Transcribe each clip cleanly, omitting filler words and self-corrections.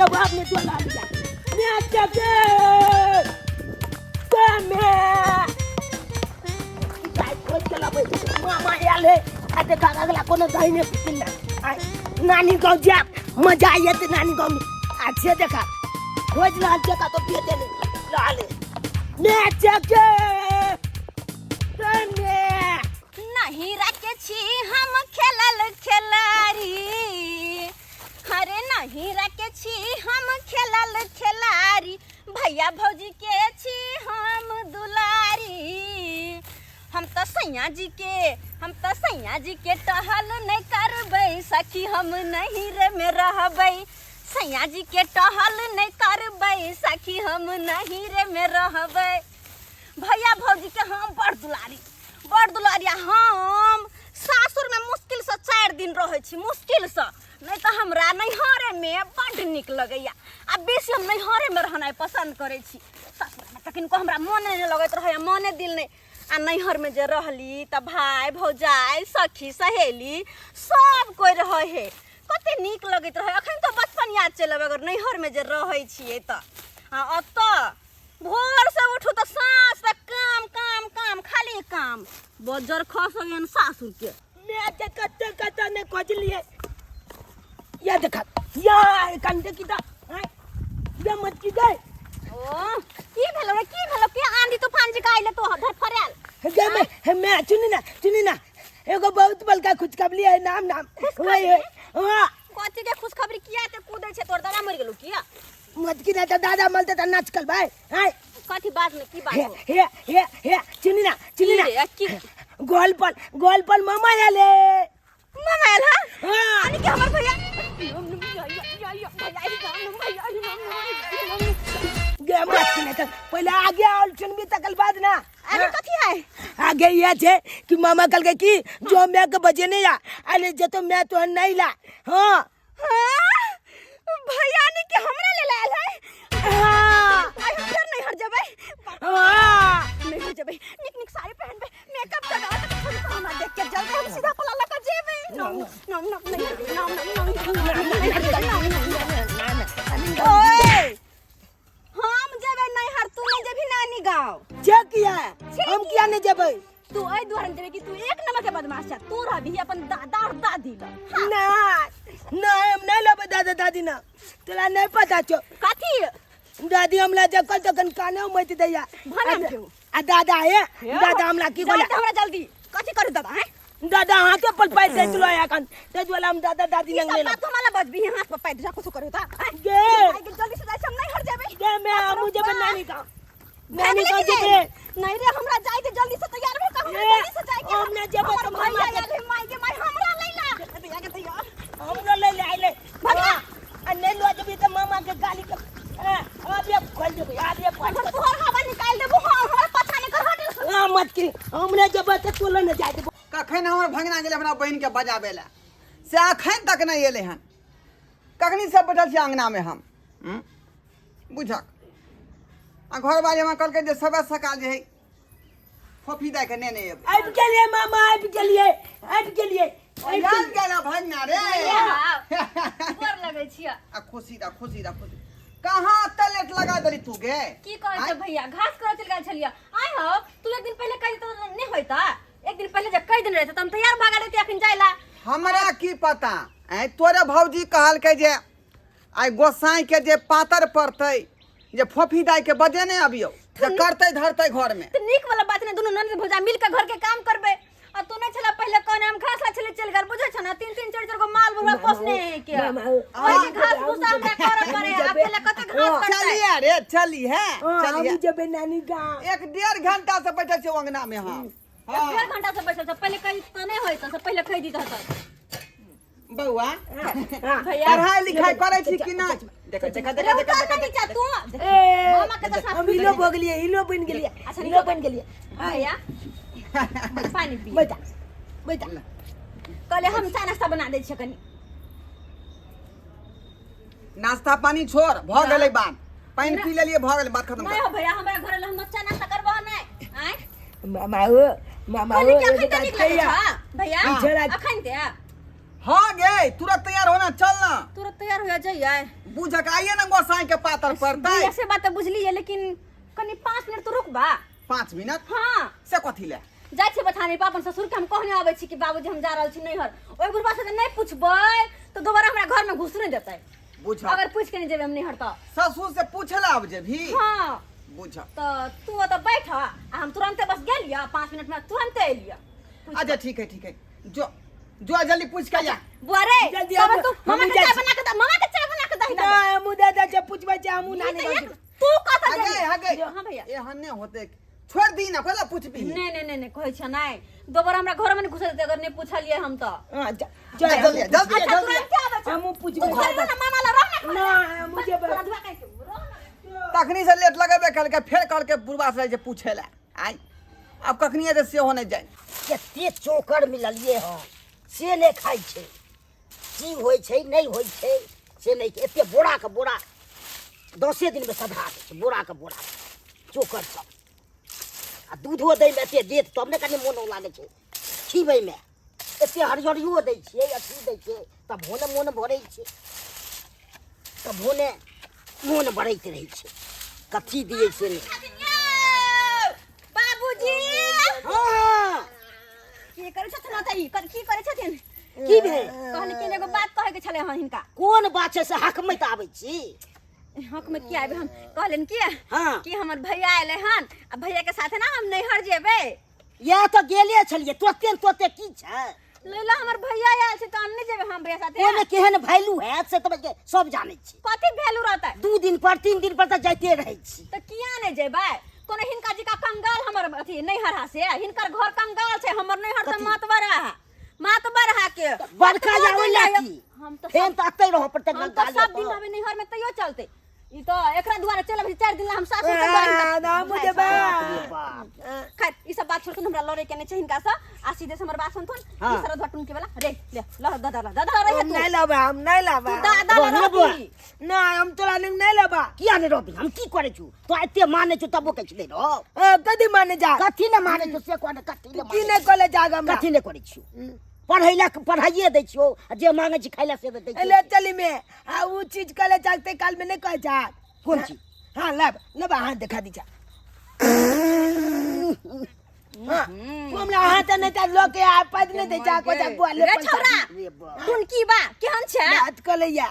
जवाब नहीं दो लाल मैं चके मैं गाय खोज के लाबै मामा आयल है आ देखा अगला कोनो दही नहीं पिन ना नानी गाँव जाब मजा आइए तो नानी गाँव में अच्छे देखा खोज लाल देखा तो पिए नहीं लाल मैं चके मैं नहीं रखे छी हम खेलल खेलारी, अरे नहीं रखे छी हम खेलल खेलारी, भैया भौजी के छी हम दुलारी। हम तो सैया जी के, हम तो सैया जी के टहल नहीं करबै सखी, हम नहीं रे में रहबै। सैया जी के टहल नहीं करबै सखी, हम नहीं रे में रहबै। भैया भौजी के हम बड़ दुलारी, बड़ दुलारिया। हम सासुर में मुश्किल से 4 दिन रहै छी, मुश्किल से, नहीं तो हमरा नैहरे में बड्ड नीक लगैया। आ बेसी हम नैहरे में रहनाइ पसंद करै छी। सासुर में तऽ किनको हमरा मोने नहि लगैत रहैया, मोने दिल नहि। आ नैहर में जे रहली तऽ भाय भौजाइ सखी सहेली सब कोइ रहै हे, कते नीक लगैत रहै। अखन तऽ बचपन याद चलि अबै अगर नैहर में जे रहै छियै तऽ। आ ओतऽ भोर से उठू तऽ साँझ तक काम काम काम, खाली काम। बज्जर खस गेन सासुर के। मैं ते कते कते ने खोजलिए। या देखा या कन देखी ता हैं या मत की गए। ओ की भेलो रे, की भेलो? के आंधी तूफान जी का आइले तो धर फरेल। गे मैं मैं चुनी ना, चुनी ना, एगो बहुत बड़का खुशखबरी है। नाम नाम वही है। हां कथी के खुशखबरी? किया ते कूदै छे? तोर दादा मर गेलो किया? मत की ना तो दादा मलते तो नाच कल भाई। हां कथी बात में की बात हे हो? हे हे हे चुनी ना, चुनी ना। की रे, की? गोल पर, गोल पर मामा आले। मामा आयल हा? हां। यानी कि हमर भैया। गे मत की ना तो पहले आगे और चुनबी तकल बाद ना। अरे कथी है? आगे ये छे कि मामा कल के की जो मैं के बजे नहीं आ, अरे जो तो मैं तो नहीं ला। हां। हाँ? भैया ने के हमरा ले लायल है। हाँ। आई हम फिर नहीं हट जबै। हाँ। नहीं हट जबै। निक निक साड़ी पहनबे, मेकअप लगा के थोड़ी सा हमरा देख के जल्दी हम सीधा पला लगा जेबे। नम नम नम नहीं नम नम नम नम नम। ओए हम जेबे नहीं हर, तू नहीं जेबी नानी गांव। जे किया हम किया नहीं जेबै? तू एहि दुआरे जेबे कि तू एक नंबर के बदमाश छ, तू रहबी अपन दादा और दादी लग। हाँ। ना ना हम नहीं लेबै दादा दादी ना, तोरा नहीं पता छौ। कथी? दादी हमला जखन तखन काने मत दैया। भनम केउ। आ दादा हे, दादा हमला की बोला? बोला? हमरा जल्दी कथी करू दादा हैं? दादा हाथे पर पाइ दैत रहे अखन, ताहि दुआरे हम दादा दादी लग सब नहीं बात हमारा बजबी हाथ पर पाइ दे, कुछ करू ता। गे। जल्दी से जाइ हम नहीं हट जेबै। गे मैं हमहूँ जेबै नानी गाँव। नानी गाँव जेबै। नहीं रे हमरा जाय दे, जल्दी से तैयार हो के हमरा ए, जल्दी से जाय के। हम नहीं जेबै हमर तऽ भैया मामा के- आयल है, माय गे माय हमरा लै ला। भैया के तैयार। हमरो लै ले आइले। भगवा। आ नहीं लो जेबी तऽ मामा के गाली के ए, आब ये खोल देबै, आब ये खोल अगर देबै। तोहर हवा निकाल देबो, हां हमरा पता नहीं कर हट। हाँ, मत की हमरे जेबै तऽ तोलो नहि जाय देबो। कखन हमर भगना गेलै अपना बहिनके बजाबै लए, से अखन तक नहि एलै हन। कखनी सब बैठल छी अङ्गनामे हम, बुझक। आ घरवाली हमरा कहलकै जे सबे सकाल जे है फोफी दाइके नेने एबै। आबि गेलियै मामा, आबि गेलियै, आबि गेलियै, आबि याद गेलियै। गेला भगना रे। गोर लगै छियै। आ खुशी रह, खुशी रह, खुशी। कहाँ एते लेट लगा देली तू गे? की कहै छै भैया, घास करऽ चलि गेल छलियै। आइ हौ, तू एक दिन पहिले कहि देतौ तऽ नहि होइता? एक दिन पहिले जे कहि देने रहितौ तऽ हम तैयार भऽ गेल रहितै अखन जाय ला। हमरा की पता? आँय तोरे भौजी कहलकै जे आइ गोसाई के जे पातर पड़तै जे फोफी दाई के बजेने अबियौ जे करतै धरतै घर में। तऽ नीक वाला बात ने, दुनू ननद भौजा मिल के घर के काम करबै। आ तू नहीं छला पहले कहने हम घास ला छले चल गेल, बुझै छ ना? तीन तीन चार चार गो माल बुढ़वा पोसने है के। ओहि के घास भूसा हमरा करऽ पड़े, आ अकेले कते घास कटतै? चलिए रे, चलिए, हाँ, चलिए। हम जेबै नानी गाँव। एक डेढ़ घंटा से बैठल छियै अंगना में हम। एक डेढ़ घंटा से बैठल छ, पहले कहि तऽ नहि होइत, से पहले कहि दितह तऽ। बौआ हाँ, भैया पढ़ाई लिखाई करै छी कि नहि? देखा देखा देखा रे देखा उतर देखा ना नीचा तू। ए, मामा के तऽ साथ हम इलो भऽ गेलियै, इलो बनि गेलियै, अच्छा, इलो बनि गेलियै। भैया पानी पी। बैठा बैठा। कहले हम चाय नाश्ता बना दै छियै कनि। नाश्ता पानी छोड़, भऽ गेलै बात। पानि पी लेलियै, भऽ गेलै बात खत्म। नहीं हो भैया, हमरा घर हम चाय नाश्ता करबो नहीं। आय मामा हो, मामा हो, कहली कि एगो अखन बात तऽ नीक लगै कहिया छ भैया? ई छोड़ा अखन ते हाँ गे, तुरंत तैयार होना, चल ना। तुरंत तैयार। तैयार होया जाइए। बुझक आइए ने गोसाई के पातर पड़तै। भैया से बात तऽ बुझलियै, लेकिन कनि 5 मिनट तो रुकबा। 5 मिनट? हाँ। से कथी ले? जाइ छियै बथाने पर, अपन ससुर के हम कहने आबै छी कि बाबूजी, हम जा रहल छी नैहर। ओहि बुढ़बा से नहि पुछबै तऽ दोबारा हमरा घर में घुस नहि देतै। बुझक। अगर पूछि के नहि जेबै हम नैहर तऽ। ससुर से पूछे ला आब जेबही? हाँ। बुझक। तऽ तू ओतऽ बैठ आ हम तुरन्ते बस गेलियै, 5 मिनट में तुरन्ते एलियै। अच्छा, ठीक है, ठीक है, जो जो, जल्दी पूछ के आ। बुआ रे। जल्दी तब आबू, तू मामा हमहूँ के जाइ चाय छी। बना के दे, मामा के चाय बना के दही। नहि, हमहूँ दे दै छियै, पुछबै छै हमहूँ नानी गाँव जेबै। तू कतऽ हगे। जेबही? हगे। हाँ भैया। एहन नहि होते, छोड़ दी ना, पहले पूछबी। नहीं नहीं नहीं नहीं, कहै छै नहि, दोबारा हमरा घर में नहीं घुसै देतै अगर नहीं पुछलियै हम तऽ। हाँ, जा- जा। जल्दी आ, जल्दी आ, अच्छा। जल्दी आ। तुरन्ते आबै छै। हमहूँ तू पुछबै। घर में ना मामा ला रह ना। नहि, हमहूँ जेबै। तोरा दुआ कहै छै, रह ना। तखनी से लेट लगेबे कलकै, फेर कहलकै बुढ़बा से जे पूछे ला आइ। आब कखनी एतै सेहो नहि जानि। कते चोकर मिललियै हँ, से नहि खाइ छै। की होइ छै, नहि होइ छै से नहि। एते बोराके बोरा 10 दिनमे सधा दै छै, बोराके बोरा चोकर सब। आ दूधो दैमे एते देत तब ने कनि मोनो लागै छै खीबैमे। एते हरियरियो दै छियै, अथी दै छियै, तब ने मोन भरै छै, तब ने मोन बढ़ैत रहै छै। कथी दियै से नहि। बाबूजी। हँ। की करै छथिन ओतऽ ई? की करै छथिन? की भेल? कहली कि एगो बात कहै के छलै हँ हिनका। कोन बात छै से हकमैत आबै छी? हक में की आबे? हम कहलिन कि कि हमर भैया एले हन आ भैया के साथे ना हम नैहर जेबै। इएह तऽ गेले छलियै तुरते तुरते। की छै? लैला हमर भैया आयल छै तऽ हम नहि जेबै हम भैया साथे। ओहिमे केहन वैल्यू हैत से तऽ सब जानै छी। कथी वैल्यू रहतै? 2 दिन पर, 3 दिन पर तऽ जाइते रहै छी। तऽ किया नहि जेबै? कोनो हिनका जी का कंगाल हमर अथी नैहर हा से? हिनकर घर कंगाल छै, हमर नैहर तऽ कथी? मातबर हा, मातबर हा के। बड़का कतबो या ओहि दिन लए रहियो, की हम तऽ फेन तऽ अतै रहऽ पड़तै। हम तऽ सब दिन रहबै नैहर में तैयो चलते। ई तऽ एकरा दुआरे चल अबै 4 दिन ला, हम सासुर के दुआरे हिनका बाप रे बाप। खैर, ई सब बात छोड़थुन, हमरा लड़े के नहीं छै हिनका से। आ सीधे से हमर बात सुनथुन। हाँ। ई सरद टुनके वाला रे, ले ल दादा ल, दादा रहे तू। नहीं लेबा, हम नहीं लेबा। तू दादा ल। रहना बुआ। रहती। नहीं, हम तोरा लग नहीं लेबा। किया नहि रहबी? हम की करै छु? तो एते मानै छु तबो कहै छी नहि रह। कथी माने जा? कथी ने मानै छु से कहने, कथी ने? की नहीं कॉलेज जाग हमरा? कथी नहि करै छियौ? पढ़ै ला पढ़ाइए दै छियौ आ जे मांगै छी खाइ ला से दै ले छियौ। चली में आ उ चीज कॉलेज जागते काल में नहीं कहे जा। कोन चीज? हाँ, लाब लेबा, हाँ, देखा दी जा। हाँ, तू हमरा हाथ नहीं ता लोके आ पद नहीं दे जा को जा बुआ ले। रे छौरा। रे बाप। टुनकी बा केहन छै? बात कर ले या।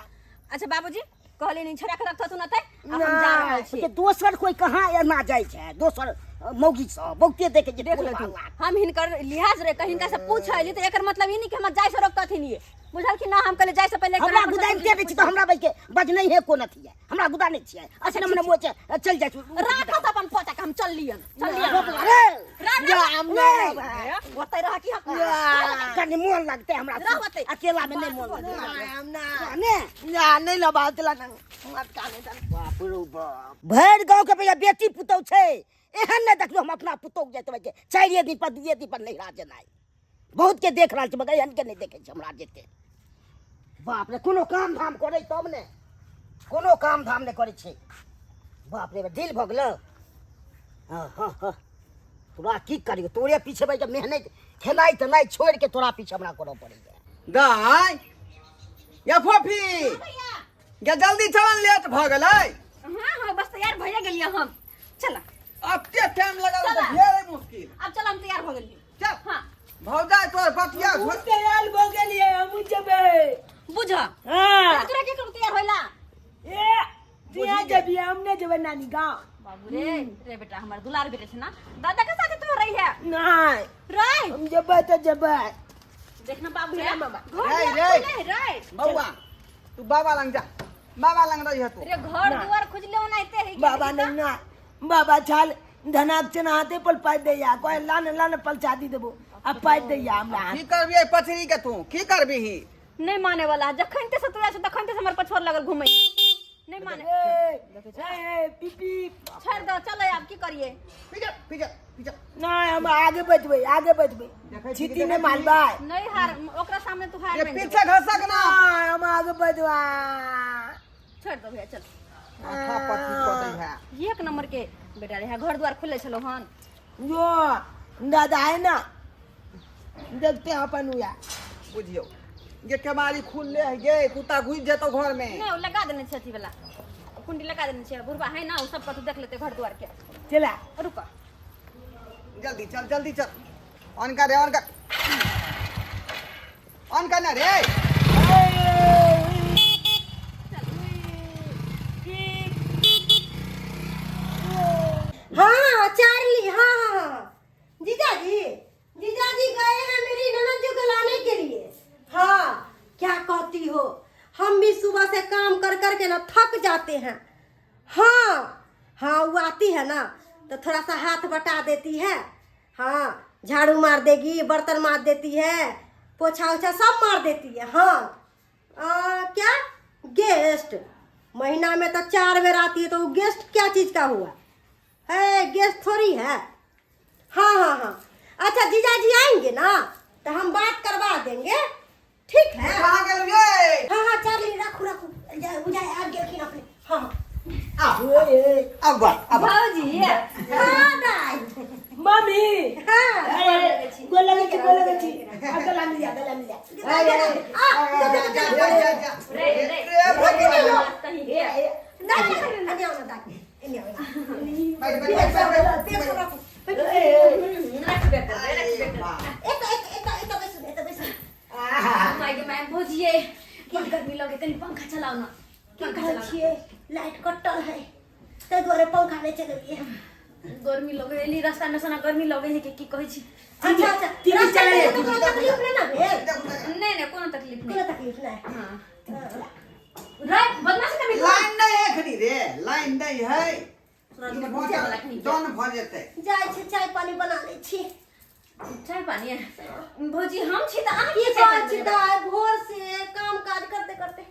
अच्छा बाबूजी, कहले नहीं छोरा के रखत सुनते, अब हम जा रहल छी। के दोसर कोई कहाँ एना जाइ छै? दोसर मौगी सब बहुते देखै छै। देख टोल लेथिन। वाला। हम हिनकर लिहाज रे हिनका से पूछ अइली तऽ एकर मतलब ई नहीं कि हमरा जाय से रोकतथिन ये, बुझल कि ना? हम कहले जाय से पहिले हमरा गुदाइते नहि छी तऽ हमरा बैके बजनै है कोन अथी है? हमरा गुदा नहि छियै, असले मने मोच चल जाइ छी। राखत अपन पोता के, हम चल लियन, चल लियन। अरे। राख। जा, हम नहीं लेबा। ओतै रह कि हम कनि मोन लगतै हमरा। रह ओतै। अकेला में नहि मोन लगतै। नहीं, हम ना ने। ना नहीं लेबा तोरा लग मत काने चल। बाप रो बाप, भरि गाँव के भैया बेटी पुतहु छै, एहन नहि देखलहुँ हम अपना पुतहु जाइत के 4 दिन पर, 2 दिन पर नैहरा जेनाइ। बहुत के देख रहल छी मगर एहन के नहि देखै छी हमरा जेते। बाप रे, कोनो काम धाम करै तब ने, कोनो काम धाम नहि करै छै। बाप रे, ढील भऽ गेलो। हँ हँ हँ तोरा की करियौ? तोरे पीछे बैठ के मेहनत खेनाइ तेनाइ छोड़ि के तोरा पीछे हमरा करऽ पड़ैया। दाय या फोफी गे, जल्दी चल, लेट भऽ गेलै। हाँ हाँ, बस तैयार भइए गेलियै हम, चल। अते टाइम लगल चला। तऽ ढेरे मुश्किल। अब चल, हम तैयार भऽ गेलियै। चल। हाँ। भौजाई तोर बतिया हम तैयार भऽ गेलियै, हमहूँ जेबै। बुझ। हाँ। तोरा की करू तैयार होइला? ए तू जेबी, हम नहीं जेबै नानी गाँव। बाबू रे रे बेटा, हमर दुलार बेटा छै ना, दादा के साथे तू रही है। नहीं। रह। हम जेबै तऽ जेबै। देखना बाबू रे, मामा। घर रे, दुआर रे। खुजले रे। बौआ, तू बाबा लंग जा, बाबा लंग रही है तू। रे, घर दुआर खुजले ओनाहिते है। बाबा नहीं ना, बाबा छाल धनाक चना हाथे पर पाइ दैया, कोई लान लान पलचा दी देबो आ पाइ दैया हमरा हाथ। की करबी एहि पथरी के? तू की करबीही? नहीं माने वाला, जखन ते सतुआ से तखन ते हमर पछोर लगल घुमै, नहीं माने। ए, ए, पी पी। छोड़ दो, चलो, आब की करिए? पीछे पीछे पीछे। नहीं, हम आगे बचबै, आगे बचबै। देखै छी छीती कि नहीं देखै छी? मारबै। नहीं हार, ओकरा सामने तू हार ये मान पीछे घसक ना। नहीं, हम आगे बचबा। छोड़ दो भैया, चल। माथा पथरी कऽ दै है। एक नंबर के बेटा रहे, घर द्वार खुले छलो हन। जो दादा है ना, देखते हैं अपन हुआ। बुझियौ, जे केबाड़ी खुलले है गे, कुत्ता घुसि जेतौ घर में। नहि, ओ लगा देने छै अथी वाला कुंडी लगा देने छै। बुढ़बा है ना, ओ सब कतौ देख लेतै घर दुआर के। चला। रुक। जल्दी चल, जल्दी चल। ऑन कर रे, ऑन कर, ऑन करना रे। हाँ चार्ली, हाँ हाँ हाँ, जीजा जी, जीजा जी गए हैं मेरी ननद जी को लाने के लिए। हाँ क्या कहती हो, हम भी सुबह से काम कर कर के ना थक जाते हैं। हाँ हाँ, वो आती है ना तो थोड़ा सा हाथ बटा देती है। हाँ, झाड़ू मार देगी, बर्तन मार देती है, पोछा ओछा सब मार देती है। हाँ क्या गेस्ट महीना में तो 4 बेर आती है, तो वो गेस्ट क्या चीज़ का हुआ है? गेस्ट थोड़ी है। हाँ हाँ हाँ, अच्छा जीजा जी आएंगे ना तो हम बात करवा देंगे, ठीक है? कहाँ गेल रे? हाँ हाँ चार्ली, रखो रखो, जाए जाए आगे गेलखिन अपने। हाँ हाँ। अब बा, अब भौजी। हाँ दाई। मम्मी। हाँ। अरे, गोल लगे छी, गोल लगे छी। आ, गला मिल जा, गला मिल जा। आ, जा, जा, जा जा जा जा। रे रे। रे भौजी। कहीं के दाई, एने आओ ना दाई, एने आओ ना। बैठ बैठ बैठ बैठ। बैठो, रखो। रखबे करबै, रखबे करबै। एत एत एत एत बैसू, एत बैसू। My गे my, भौजिये बड़ गर्मी लगे, कनी पंखा चलाउ ना। की पंखा कहै चलाउ। छियै, लाइट कटल है ताहि दुआरे पंखा नहि चलेलियै। गर्मी लगे, एली रास्ता में सना गर्मी लगे है कि की कहै छी। अच्छा अच्छा, टीवी रास्ता में चलेलियै। तऽ कोनो तकलीफ नहि ने भेल? नहि नहि, कोनो तकलीफ कोनो नहि। तकलीफ नहि। हाँ रे, बदमाशी कभी लाइन नहीं है खड़ी रे, लाइन नहीं है। पूजा वाला खनी। डन भऽ जेतै। जाइ छी, चाय पानी बना लै छी। चाय पानी है भौजी, हम छी तऽ अहाँ की की चाय कहै पानी छी बनेबै? दाइ, भोर से काम काज करते करते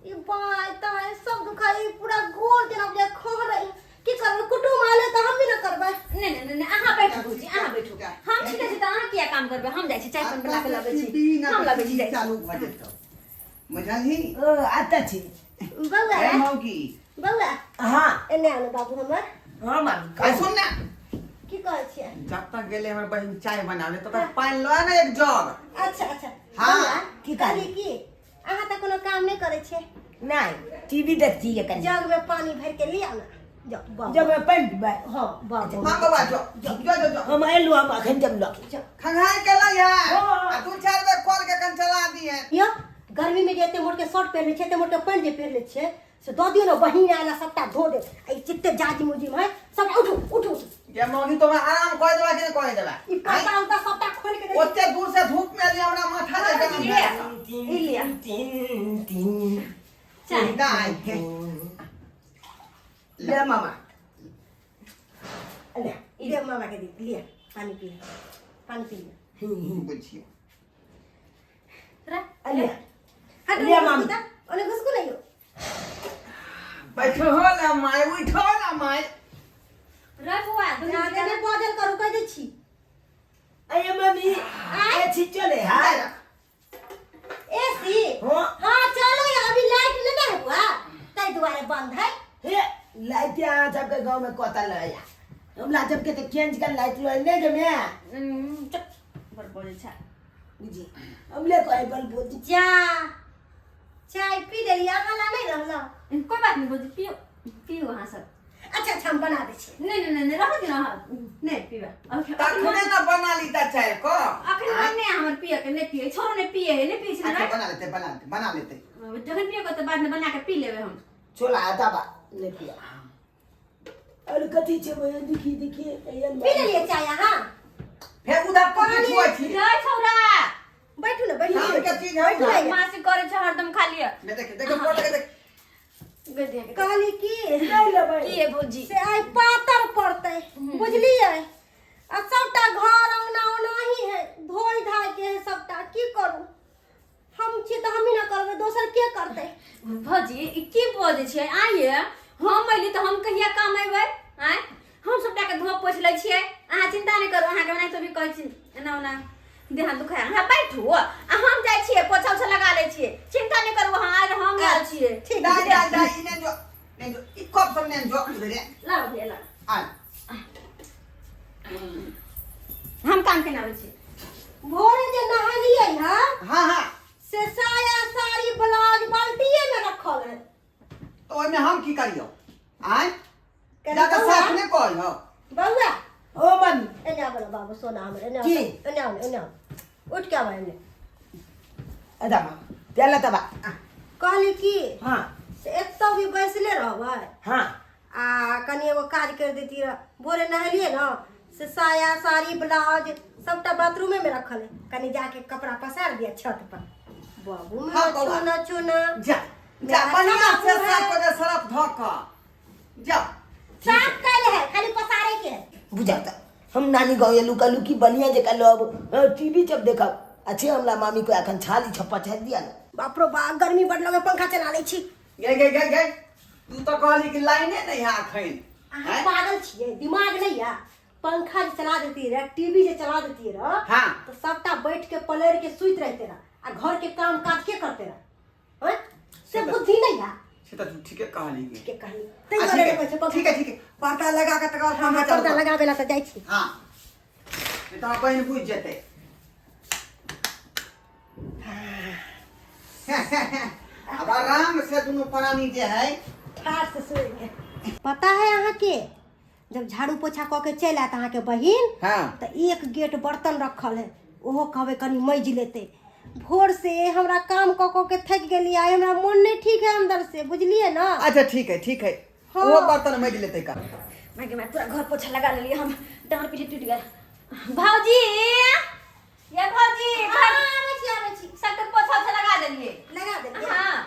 ई बाय ताय सब दुखाई, पूरा गोर जेना बुझाइ खहरै। की करबै, कुटुम आले तऽ हम भी न करबै। नहि नहि नहि, अहाँ बैठू भौजी, अहाँ बैठू। हम छी तऽ अहाँ किया काम करबै? हम जाइ छी, चाय पानी बना के लबै छी, हम लबै छी, जाइ छी। चालू भऽ जेतौ, बुझलही? ओ आता छी। बौआ। ए मौगी। बौआ। हाँ। एने आनो बाबू हमर। हाँ मामी। आ सुन ना। की कहै छियै? जब तक गेले हमर बहिन चाय बनावे तब तक पानि लऽ ने एक जग। अच्छा अच्छा। हाँ। बौआ, की कहली? कहली की अहाँ तऽ कोनो काम नहि करै छियै? नहीं, टीवी देखती है कनी। जग में पानी भर के लिया ना, जाओ बाबू। जब मैं पानि पीबै? हाँ बाबू। हाँ बौआ, जो जो जो जो। हम एलु, हम अखन जब लऽ खंघार के लाई है। हाँ। आ 2-4 बेर कॉल के कन चला दी है। यो गर्मी में जे एते मोट के शर्ट पहिरने छियै, एते मोट के पैंट जे पहिरने छियै से दऽ दियौ ने, बहिन आयल सबटा धो देत। आ ई चित्ते जाजी मुजी में सबटा उठू उठू उठू। जे मौगी, तो आराम कह देबा कि नहीं कह देबा? ई पर्दा उर्दा सबटा खोलि के दे। ओते दूर से धूप में लिया हमरा माथा जे गरम ये। भेल। ई लिअ। तीन तीन। चाय। दाइ। ले मामा, ले। ले मामा के दी, लिअ पानी पी, पानी पी लिअ। बुझियो। रे। ले। हट। लिअ मामी। ओने घुसकू नहीं हो। बैठो ना माय, उठो ना माय। रे बौआ, दुनू जादे नहि बाजल करू, कहि दै छी। अरे मम्मी, ए चले है। एसी? हाँ। हाँ चलो यार, अभी लाइट नहीं ना है बुआ, ताहि दुआरे बंद है। हे, लाइट यहाँ सबके गांव में कोता लया, हमरा सबके तो चेंज कर लाइट लो नहीं जमे। चुप, बड़ बोलै छै। बुझी हमले कहे बल बोल। जा, चाय पी लेली, अहाँ ला नहीं रहल। कोई बात नहीं भौजी, पियो पियो अहाँ सब। अच्छा अच्छा, हम बना दै छी। नहीं नहीं नहीं, रहऽ दियौ अहाँ, नहीं पीबा। तखने ना बना ली ता चाय को। अखन मन नहीं हमर पिए के, नहीं पिए, छोड़ो, नहीं पिए, नहीं पिए छै। अच्छा, बना लेते, बना लेते, बना लेते। जखन पिए के तऽ बाद में बना के पी लेबै हम। छोला आता बा नहीं पिया। अरे कथी छे भैया, देखी देखी। पी लेलियै चाय अहाँ? फेर उधर कथी छुआ छी? रे छौरा। बैठू ने, बैठू। शाम के चीज है। बैठू उधर। ने। मासी करे छै हरदम खाली। ले देख देख, फोड़ के देख। गधिया के। कहली की नहीं लेबै। की है भौजी? से आइ पातर पड़तै बुझलियै, आ सबटा घर अंगना ओनाही है, धोइ धाइ के है सबटा। की करू, हम छी तऽ हमही ने करबै, दोसर के करतै? भौजी, ई की बजै छियै आइये? हम अयली तऽ हम कहिया काम अयबै? आँय, हम सबटा के धो पोछि लै छियै, अहाँ चिंता नहि करू। अहाँके ओनाहितो भी कहै छी, एना ओना देह हाथ दुखाय, अहाँ बैठू आ हम जाइ छियै, पोछा उछा लगा लै छियै। चिंता नहि करू अहाँ, आइ हम आयल छियै। ठीक। दाइ दाइ दाइ, ई ने जो ने जो, ई कप सब ने जो उधरे। लाउ भैया, लाउ। आ। हम काम केना आबै छी। भोरे जे नहेलियै हँ हाँ हाँ। से साया साड़ी ब्लाउज बाल्टिए में रखल है। तऽ ओहिमे हम की करियौ आँय? कनी जाकऽ बौआ। साफ नहि कऽ हौ। बौआ। ओ मम्मी। एने आबो ने बाबू सोना हमर, एने की? आबो, एने आबो, एने आबो, उठ के आबो एने। अदा मामा प्याला तबा। कहली की हाँ। से एतौ भी बैसले रहबै? हाँ। आ कनि एगो काज कर देती रह। भोरे नहेलिए न से साया साड़ी ब्लाउज सबटा बाथरूमे में रखल है, कनि जाके कपड़ा पसार दिया छत पर। बाबू में। हाँ, बौआ। चुना चुना। जा जा, मेरा बढ़िया से बाबू है। साफ कऽ दे, सरफ धऽ कऽ जा। साफ कैल है, खाली पसारे के है। बुझाता हम नानी गाँव एलू, कहलू कि बढ़िया जकाँ लब टीवी जब देखब अच्छे। हमरा मामी को एखन छाली छप्पा छाड़ि दिया ने। बाप रो बा, गर्मी बड लगे, पंखा चला लै छी। गे गे गे गे, तू तऽ कहली कि लाइने नहि है अखन। अहाँ आँय? पागल छियै? दिमाग नहीं है? पंखा जे चला देती रहे, टीवी जे चला देती रहे, हाँ। तो सबटा बैठ के पलर के सुति रहते रहे आ घर के काम काज के करते रहे? हैं? से बुद्धि नहीं है? से तऽ तू ठीके कहली गे। के कहली तै आ, दुआरे ठीक कहै है छै पंखा। ठीक है, ठीक है, पर्दा लगा के तकर बाद पंखा हाँ, पर्दा चालू कर। लगाबे ला तऽ जाइ छी। हाँ, नहीं तऽ बहिन बुझि जेतै। अब आराम से दुनू प्राणी जे है ठाढ़ से सुनि। पता है अहाँके, जब झाड़ू पोछा कऽ के चलि आयत अहाँके बहिन, हाँ। तऽ एक गेट बर्तन रखल है, ओहो कहबै कनि मजि लेतै। भोर से हमरा काम कऽ कऽ के थकि गेली, आइ हमरा मोन नहि ठीक है अंदर से, बुझलियै ने? अच्छा ठीक है, ठीक है। हाँ। वो बर्तन मजि लेतै का। माय गे माय, पूरा घर पोछा लगा लेलियै हम, डाँड़ पीठी टूटि गेल। भौजी, ये भौजी। हाँ, आबै छी, आबै छी। सबके पोछा ओछा लगा देलियै। लगा देलियै? हाँ।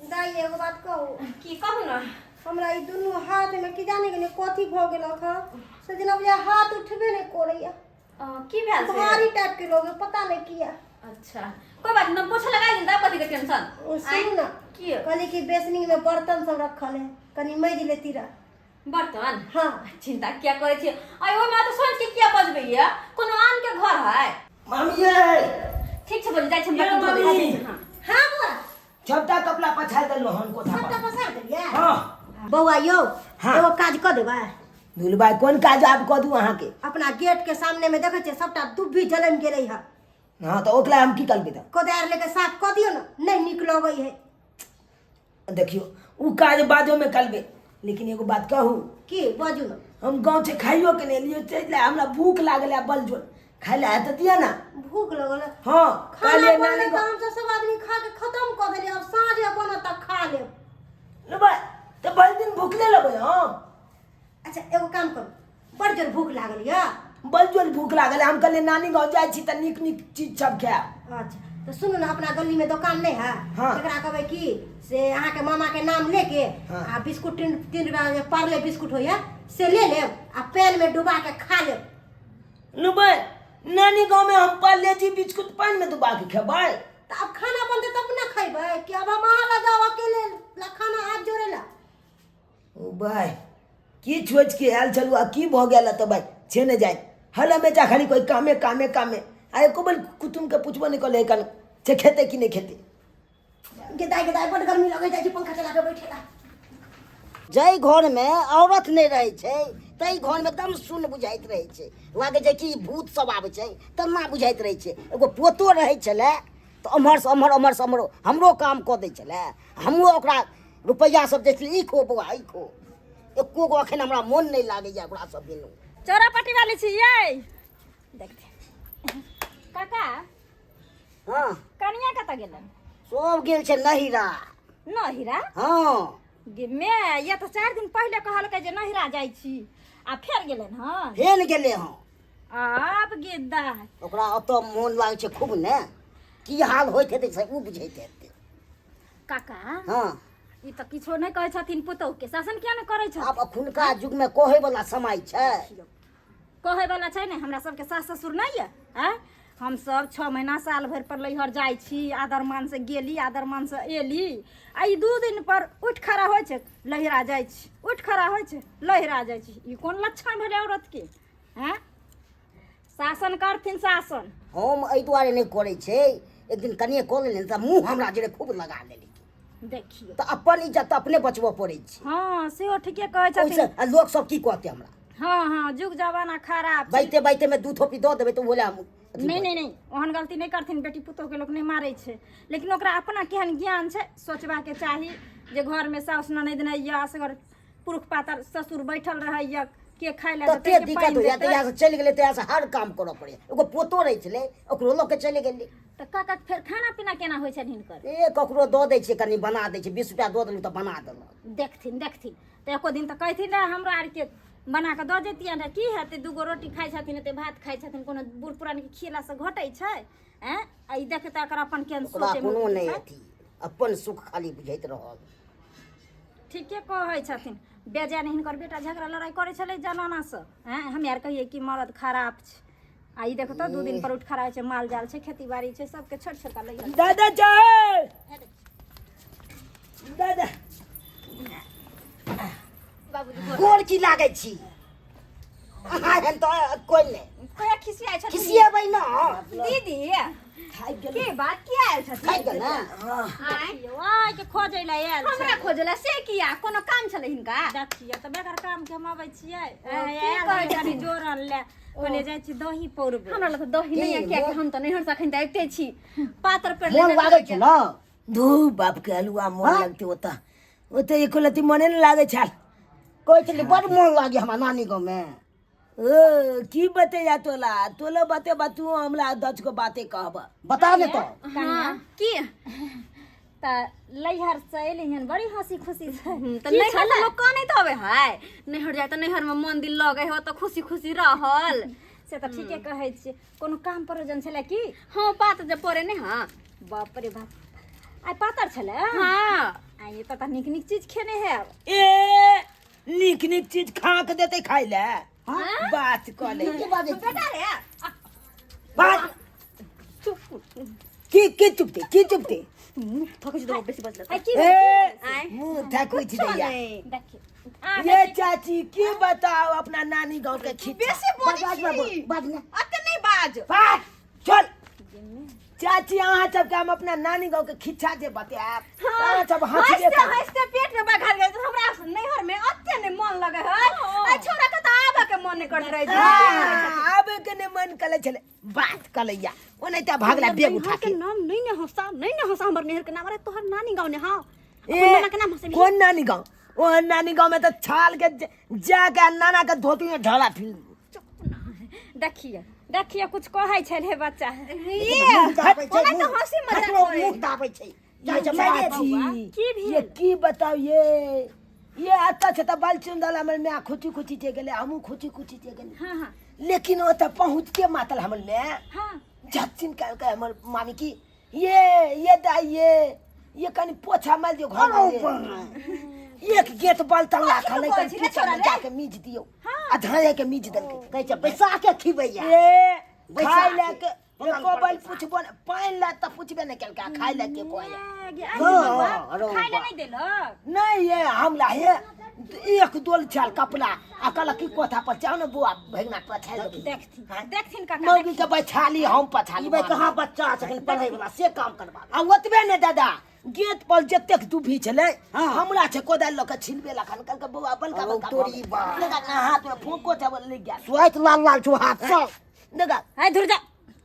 दाइ, एगो बात कहू? की कहू ने। हमरा ई दुनू हाथ में की जाने गेलै कथी भऽ गेलक हँ, से जेना बुझाय हाथ उठबे नहि करैया। की भेल से? भारी टाइप के लोग, पता नहीं किया। अच्छा, कोई बात नहीं, पोछा लगा दिल, कथी के टेंशन। ओ सुनू ने। की? कहली कि बेसनिंग में बर्तन सब रखल है, कनि मजि लेती रह। बर्तन? हाँ। चिंता किया करै छी? आइ ओहिमे तऽ सोच के किया बजबै ये, कोनो आन के घर है। मामी ये। ठीक छै, बजै जाइ छै। ये बर्तन धोबै मामी। छी। हाँ। हाँ बुआ। सबटा कपड़ा पछाड़ि देलहुँ हन कोठा सबटा पर। पसार देलियै? हाँ। बौआ यौ। हाँ। एगो काज कऽ देबै? दुलबाई, कोन काज आब कऽ दू अहाँके? अपना गेट के सामने में देखै छियै सबटा दुब्बी जलमि गेलै हँ। हाँ, तऽ ओकरा हम की करबै तऽ? कोदारि लेके साफ कऽ दियौ ने, नहि नीक लगै है। देखियौ, ओ काज बादोमे करबै, लेकिन एगो बात कहू? की, बाजू ने। हम गाँव से खाइयो के नहि एलियै, ताहि लए हमरा भूख लागल है बलजोर, खाइ लए तऽ दिअ ने। भूख लगल है? हाँ। खाना कहलियै बनलै नानी तऽ हमसब सब आदमी खा के खतम कऽ देलियै, आब साँझे बनत तऽ खा लेब। लेबै तऽ भरि दिन भूखले रहबै हम? अच्छा, एगो काम करू, बड़ जोर भूख लागल यऽ? बड़ जोर भूख लागल है। हम कहलियै नानी गाँव जाइ छी तऽ नीक नीक चीज सब खायब। अच्छा, तऽ सुनू ने, अपना गली में दोकान नहीं है? हाँ। तकरा कहबै कि से अहाँके मामा के नाम लेके, हाँ। आ बिस्कुट 3 3 रुपया जे पार्ले बिस्कुट होइया से ले लेब आ पैन में डुबा के खा लेब। लेबै नानी गाँव में हम पार्ले जी बिस्कुट पानि में डुबा के खेबै? तऽ आब खाना बनतै तब ने खैबै, कि आब हम अहाँ लग जाउ अकेले ला खाना हाथ जोड़े ला? ओ भाई, की सोच के आयल छलू आ की भऽ गेल? तऽ भाई छे ने जाय हर हमेशा खाली कोई कामे कामे कामे, आ एको बेर कुटुम के पुछबो नहि करै कन से खेतै कि नहि खेतै। गेदाय गेदाय, बड गर्मी लगै जाइ छै, पंखा चला के बैठेला। जाहि घरमे औरत नहि रहै छै ताहि घरमे एकदम शून्य बुझाइत रहै छै, लागै छै कि भूत सब आबै छै तेना बुझाइत रहै छै। एगो पोतो रहै छलै तऽ एम्हरसँ एम्हर, एम्हरसँ एम्हर हमरो काम कऽ दै छलै। हमरो ओकरा रुपैआ सब दै छलै, ई खो बौआ, ई खो। एको गो एखन हमरा मोन नहि लागैए ओकरा सब बिनु। चौरापट्टी वाली छी यै, देखते काका। हँ। कनिया कतऽ गेलन? सब गेल छै नहिरा। नहिरा? हँ। गे मे, ये तऽ 4 दिन पहिले कहलकै जे नहिरा जाइ छी, आ फेर गेलन हँ? फेर गेलै हँ। आब गे दाइ। ओकरा ओतऽ मोन लागै छै खूब ने, की हाल होइत हेतै से ओ बुझैत हेतै। काका। हँ। ई तऽ किछो नहि कहै छथिन, पुतोहु के शासन किया नहि करै छथिन? आब अखुनका युगमे कहै वला समय छै? कहै वाला छै ने, हमरा सबके सास ससुर नहि यऽ? आँय, हमसब 6 महीना साल भरि पर लैहर जाइ छी, आदर मान से गेली, आदर मान से एली, आ ई 2 दिन पर उठि खड़ा होइ छै, लहिरा जाइ छी, उठि खड़ा होइ छै, लहिरा जाइ छी। ई कोन लक्षण भेलै औरत के? आँय, शासन करथिन शासन। हम एहि दुआरे नहि करै छै, एक दिन कनिए कऽ लेलियै तऽ मुँह हमरा जरे खूब लगा लेली। देखियौ। तऽ अपन इज्जत तऽ अपने बचबऽ पड़ै छै। हँ, सेहो ठीके कहै ओहिसँ छथिन। आ लोक सब की कहतै हमरा? हँ हँ, जुग जमाना खराब छै। बाइते बाइते मे दू थोपी दऽ देबै तऽ बोले हम अथी नहि नहि नहि, ओहन गलती नहि करथिन। बेटी पुतोहके लोक नहि मारै छै, लेकिन ओकरा अपना केहन ज्ञान छै सोचबाके चाही जे घरमे साउस ननैद नहि यऽ, असगर पुरुख पातर ससुर बैठल रहैया, के खाय लए देतै, तते के दिक्कत पानि होइया देतै। तहिया से चलि गेलै, तहिया से हर काम करऽ पड़ैया। एगो पोतो रहै छलै, ओकरो लऽ के चलि गेलै। तऽ काका, फेर खाना पीना केना होइ छनि हिनकर? ए, ककरो दऽ दै छियै, कनि बना दै छियै। 20 रुपया दऽ देलहुँ तऽ बना देलक। देखथिन देखथिन तऽ एको दिन तऽ कहथिन रहे, हमरो आरके बना कऽ दऽ जैतियनि रहे। की हेतै, दूगो रोटी खाइ छथिन, एते भात खाइ छथिन, कोनो बूढ़ पुरानके खियेलासँ घटै छै? आँय, आ ई देखै तऽ एकर अपन केहन ओकरा सोचैमे कोनो नहि छै। अथी, अपन सुख खाली बुझैत रहल। ठीके कहै छथिन। बेजाय नहि हिनकर बेटा झगड़ा लड़ाइ करै छलै जनानासँ। आँय, हमे आर कहियै कि मरद खराब छै, आ ई देखो तऽ 2 दिन पर उठि खड़ा होइ छै। माल जाल छै, खेती बाड़ी छै, सबके छोड़ि छोड़ि कऽ लैया। दादा चाय, दादा। बाबूजी। गोर की लागै छी अहाँ, एहन तऽ कोइ नहि। कहिया खिसियाइ छथिन? खिसिएबै ने। दीदी। थाकि गेलहुँ। की बात, किया आयल छथिन? खाइ गेल ने। आँय, आइ के खोजै लए आयल छै। हमरा खोजला से किया? कोनो काम छलै हिनका? देखियौ तऽ बेगर काम के हम अबै छियै? की आयल कहै रहियै कनि छथिन? जोड़ल लए, कहलियै जाइ छी दही पौरबै। हमरा लग तऽ दही नहि यऽ, की, कियाकि हम तऽ नैहर से अखन तऽ आबिते छी। पातर पर मोन लागै छै ने? धू बाप के हलुआ, मोन हाँ? लगते ओतऽ? ओतऽ एको लत्ती मने नहि लागै छल। कहै छली बड़ मोन लागे हमरा नानी गाँवमे। ओ की बतैया तोला, तोला बते तू हमरा 10 गो बाते कहब। बता ने तऽ। हाँ, की? तऽ लैहर से एली हन बड़ी हंसी खुशी से। तऽ की नैहर छलै? तऽ लोक कनैत अबै है। नैहर जाय तऽ नैहर में मन दिल लगै है, ओतऽ खुशी खुशी रहल। से तऽ ठीके कहै छियै। कोनो काम प्रयोजन छलै की? हाँ, पात जे पड़े नहि। हाँ। बाप रे बाप, आइ पातर छलै? हाँ। आइ एतऽ तऽ नीक नीक चीज खेने हैब। ए, नीक नीक चीज खा के देते खाइ ले, बात कऽ ले। की बाजै छी? बेटा रे। बात की? की चुपते, की चुपते? थक जेतौ बेसी बजल। आइ की? ए। आँय। मुँह थकुच दैया। नहि। देखियौ। ये चाची, की बताओ अपना नानी गाँव के खिस्सा। बेसी बोलै बाज बाज छी। बाज ने। अते नहि बाज। बात चल चाची, अहाँ सबके हम अपना नानी गाँव के खिस्सा जे बतायब, अहाँ सब हंसबे हँसते करब। हँसते पेट में बघार गेल। हमरा नैहर में अते नहि मन लगे है। आ छोरा के तऽ आबे के मन नहि करैत रहै छै। हाँ, आबे के नहि मन कले छले, बात कलैया ओनाहिते भागला बेग उठा नैहर के। के नाम नहीं ने हंसा, नहीं ने हंसा हमर नैहर के नाम। अरे, तोहर नानी गाँव ने? हाँ। ए, अपन नाना के नाम हंसेबही? कोन नानी गाँव? ओहन नानी गाँव में तऽ छाल के जाके नाना के धोती में ढाला फिर। देखियौ देखियौ, कुछ कहै छलै बच्चा। ये मुँह दाबै छै। ओना तऽ मुँह- हंसी मजाक ककरो करै। मुँह दाबै छै, जाइ छै मारे। चाची। की भेल? ये की बताउ, ये एतऽ छै तऽ बलचुंदल हमर माय खुची खुची जे गेलै, हमहूँ खुची खुची जे गेलै। हाँ हाँ लेकिन ओतऽ पहुँचते मातल हमर माय झटसिन कहलकै हमर मामी की ये दाई, ये कनि पोछा मारि दियौ घर में। ये एक गेट बलतन राखल है, कहै कनि छी रे कीचड़ में छोरा रे? जाके मीज दियौ। आ धाये के मीज देलकै। कहै छै बैसा के खिबैया। ए, बैसा खाय लए के। के एको बल पुछबो नहि, पानि लए तऽ पुछबे नहि केलकै, आ खाय लए के कहैया। ए, गे, हाँ, बौआ, अरे खाय लए बा। नहि देलक? नहीं ये हमला हे एक दोल छल कपड़ा आ कहलक की कोठा पर जाओ ने बौआ, भगना पछाड़ि देबै। देखथिन देखथिन काका। मौगी के बैठाली, हम पछाली। ई भाई कहाँ बच्चा छै एखन पढ़ै वाला, से काम करबा। आ ओतबे ने दादा, गेट पर जतेक दुभी छलै, हाँ। हमरा छै कोदारि लऽ के छिलबे लखन। कहलकै बौआ बलका अरौ बलका तोरी बा। देखा ना, हाथ में फूको छै, ले गेल। स्वाइत लाल लाल छौ हाथ सब। देखा। है धुर जा,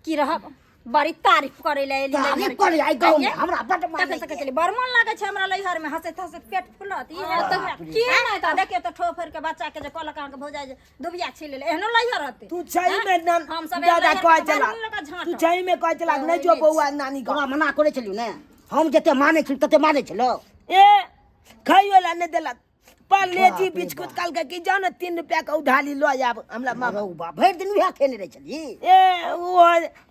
की रहब, बड़ी तारीफ करे ले एली तारीफ लैहर के। करे आई गाँव में आइये। हमरा बड मानै। तखन से कहै छली बड़ मन लागै छै हमरा लैहर में, हंसैत हंसैत पेट फुलत। ई है तऽ बाप रे। की नहि तऽ देखियौ तऽ ठोफर के बच्चा के जे कहलक अहाँके भौजाई जे दुबिया छील लेले, एहनो लैहर रहतै? तू सही में न हम सब दादा लैहर कहै के छला बाहर लऽ कऽ झाँटब। तू सही में कहै छला नहि जो बौआ नानी गाँव। तोरा मना करै छलियौ ने हम, जते मानै छलियौ तते मानै छलौ। ए, खाइयो ला नहि देलक, पार्ले जी बाप रे बिस्कुट। बाप। कहलकै कि जाओ ने 3 रुपया के उधारी लऽ आयब हमरा मामा। रौ बा, भरि दिन उएह खेने रहै छली। ए, ओ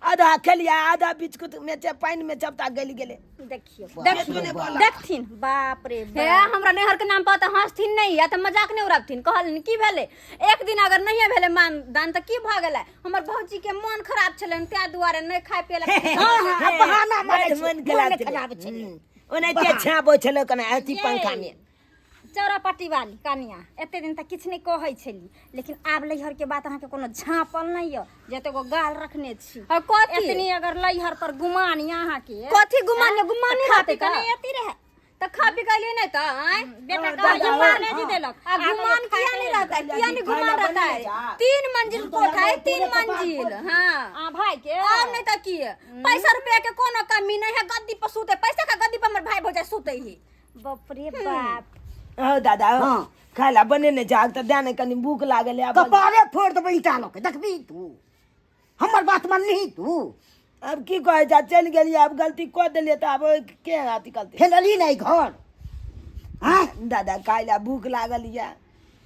आधा खेलिया, आधा बिस्कुट में छै, पानि में सबटा गलि गेलै। देखियौ बाप देखियौ रे बाप। देखथिन, बाप रे हे बाप। हमरा नैहर के नाम पर तऽ हंसथिन नहि या तऽ मजाक नहि उड़ाबथिन। कहलनि की भेलै, एक दिन अगर नहिए भेलै मान दान तऽ की भऽ गेलै? हमर भौजी के मन खराब छलनि, ताहि दुआरे नहि खाय पिए लए। हाँ हाँ, बहाना मारै बड़ छै, मन खराब मन छलै। खराब छलै। ओनाहिते छाबै छलै कने अथी ये। पंखा में। चौरापट्टी वाली कनिया एते दिन तक किछु नहि कहै छली, लेकिन आब लैहर के बात अहाँके कोनो झाँपल नहि यऽ जे एते गो गाल रखने छी। आ कथी? एतनी अगर लैहर पर गुमान यऽ अहाँके। कथी गुमान यऽ? गुमान नहि खा रहतै पी कऽ तऽ? नहि एती रहै। त खा पी के नहीं त आय बेटा हाँ, कहलिए दादा, पार्ले जी देलक आ गुमान किया नहीं रहता है किया नहीं गुमान रहता है 3 मंजिल कोठा है 3 मंजिल। हाँ आ भाई के और नहीं तो की पैसा रुपया के कोनो कमी नहीं है। गद्दी पर सूते, पैसा का गद्दी पर हमर भाई भौजाई सूते ही। बाप रे बाप। हो दादा हो। हाँ। खाय ला बनेने छै, आग तऽ दए ने कनी भूख लागल है। आब कपारे फोड़ देबै ईटा लऽ के, देखबी तू हमर बात मानलिही तू? आब की कहै छै, चलि गेलियै, आब गलती कऽ देलियै तऽ आब के अथी करतै? फेलली नहि घर। आँय दादा खाय ला भूख लागल यऽ।